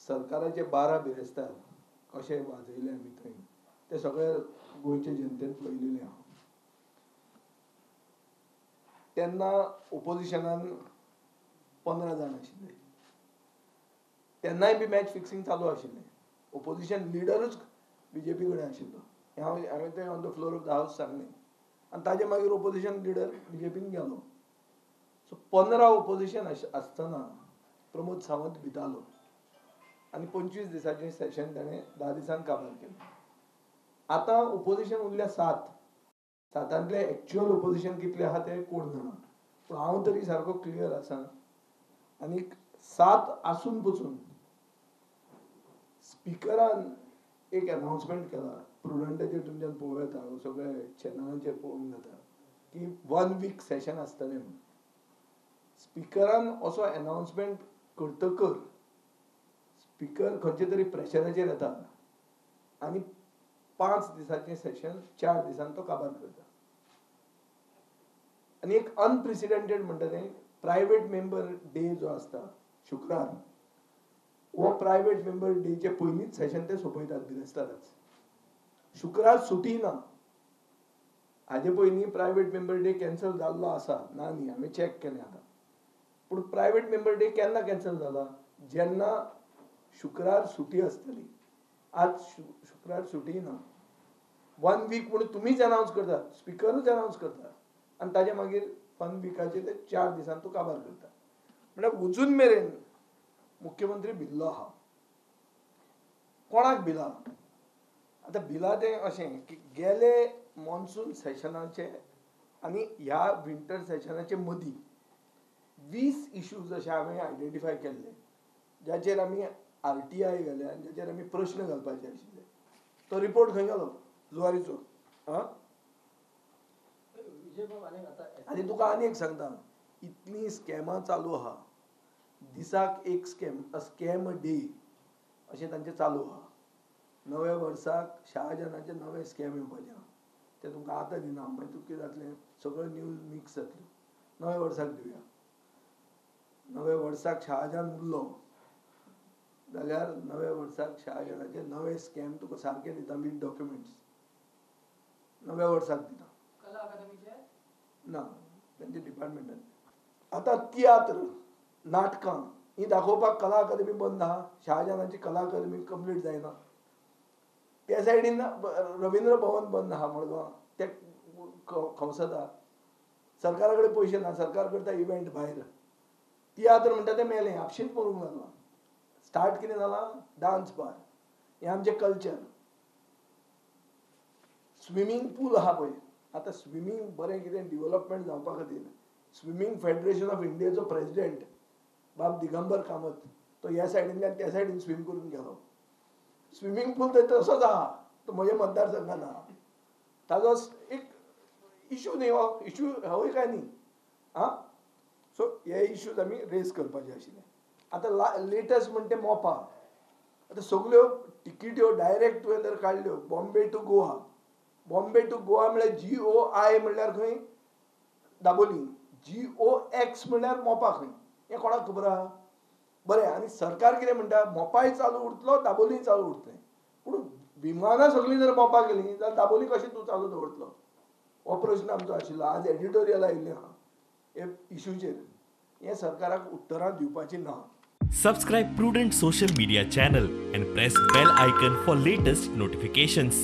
सरकाराचे 12 बिरेस्तार कशे वाजयले आमी थंय ते सगळे गोंयचे जनतेन पळयलेलें आहा. तेन्ना ओपोजिशनान 15 जाण आशिल्ले, तेन्नाय बी मॅच फिक्सिंग चालू आशिल्लें. ओपोजिशन लिडरूच बीजेपी कडेन आशिल्लो हें हांवें तें on the floor of the house सांगलें आनी ताजे मागीर ओपोजिशन लिडर बीजेपीन गेलो. सो 15 ओपोजिशन आसतना प्रमोद सावंत भितालो आनी 25 दिसांचें सेशन ताणें 10 दिसान काबार केलें. आतां ओपोजिशन उरल्या 7, सातांतलें एक्चुअल ओपोजिशन कितलें आहा तें कोण जाणा, पूण हांव तरी सारको क्लियर आसा. आनी 7 आसून पसून स्पिकरान एक अनाउन्समेंट केला, प्रुडंटाचेर तुमच्यान पळोवं येता, सगळे चॅनलांचेर पळोवंक जाता की 1 वीक सेशन आसतलें म्हणून. स्पिकरान असो अनाउन्समेंट करतकर स्पिकर खंयचे तरी प्रेशराचेर येता आनी 5 दिसांचें सेशन 4 दिसान तो काबार करता. आनी एक अनप्रेसिडेंटेड म्हणटा तें प्रायवेट मेंबर डे जो आसता शुक्रार, हो प्रायवेट मेंबर डेचे पयलींच सेशन ते सोंपयतात बिरेस्ताराच. शुक्रार सुटी ना, हाजे पयलीं प्रायवेट मेंबर डे कॅन्सल जाल्लो आसा ना न्ही, हांवें चॅक केलें आतां. पूण प्रायवेट मेंबर डे केन्ना कॅन्सल जाला? जेन्ना शुक्रार सुटी आसतली. आज शुक्रार सुटी ना. 1 वीक म्हणून तुमीच अनाउन्स करतात, स्पिकरूच अनाउन्स करता आनी ताजे मागीर 1 विकाचे ते 4 दिसान तूं काबार करता. म्हळ्यार अजून मेरेन मुख्यमंत्री भिल्लो आहा. कोणाक भिला? आतां भिला तें अशें की गेले मॉन्सून सेशनाचे आनी ह्या विंटर सेशनाचे मदीं 20 इश्यूज अशे हांवें आयडेंटिफाय केल्ले ज्याचेर आमी RTI घाले आनी ज्याचेर आमी प्रश्न घालपाचे आशिल्ले. तो रिपोर्ट खंय गेलो? जुवारीचो. आं, आनी तुका आनी एक सांगता, इतलीं स्कॅमां चालू आहा, दिसाक एक scam, a scam a day अशें तांचें चालू आहा. नव्या वर्साक शाहजहानाचे नवे स्कॅम येवपाचे आहा, ते तुमकां आतां दिना, मागीर तुका कितें जातलें, सगळ्यो न्यूज मिक्स जातल्यो. नव्या वर्साक दिवया. नव्या वर्साक शाहजहान उरलो जाल्यार नव्या वर्साक शाहजहानाचे नवे स्कॅम तुका सारके दिता वीथ डॉक्युमेंट्स. नव्या वर्साक दिता ना तांच्या डिपार्टमेंटान. आतां तियात्र, नाटकां ही दाखोवपाक कला अकादमी बंद आहा, शाहजहानाची कला अकादमी कंप्लीट जायना. त्या सायडीन रविंद्र भवन बंद आहा मडगांव, ते खंवसता. सरकारा कडेन पयशे ना, सरकार करता इव्हेंट भायर. तियात्र म्हणटा तें मेलें, आपशींच मरूंक लागलां. स्टार्ट कितें जालां? Dance bar. हें आमचें कल्चर. स्विमींग पूल आहा पळय, आतां स्विमींग बरें कितें डिवलपमेंट जावपा खातीर स्विमींग फेडरेशन ऑफ इंडियाचो प्रेजिडेंट बाब दिगंबर कामत तो ह्या सायडींतल्यान त्या सायडीन स्विम करून गेलो. स्विमींग पूल तर तसोच आहा, तो म्हज्या मतदारसंघान आहा. ताजो एक इशू न्ही, हो इशू होय काय न्ही? आं, सो हे इश्यूज आमी रेज करपाचे आशिल्ले. आतां लेटस्ट म्हणटे मोपा. आतां सगल्यो टिकेट्यो डायरेक्ट तुवें जर काडल्यो बॉम्बे टू गोवा, बॉम्बे टू गोवा म्हळ्यार GOI म्हणल्यार खंय? दाबोली. GOX म्हणल्यार मोपा खंय? हें कोणाक खबर आहा? बरें, आनी सरकार कितें म्हणटा, मोपाय चालू उरतलो, दाबोलीय चालू उरतलें. पूण विमानां सगळीं जर मोपा गेलीं जाल्यार दाबोली कशें तूं चालू दवरतलो? हो प्रश्न आमचो आशिल्लो. आज एडिटोरियल आयिल्लें आहा हे इशूचेर. हें सरकाराक उत्तरां दिवपाचीं ना. Subscribe Prudent social media channel and press bell icon for latest notifications.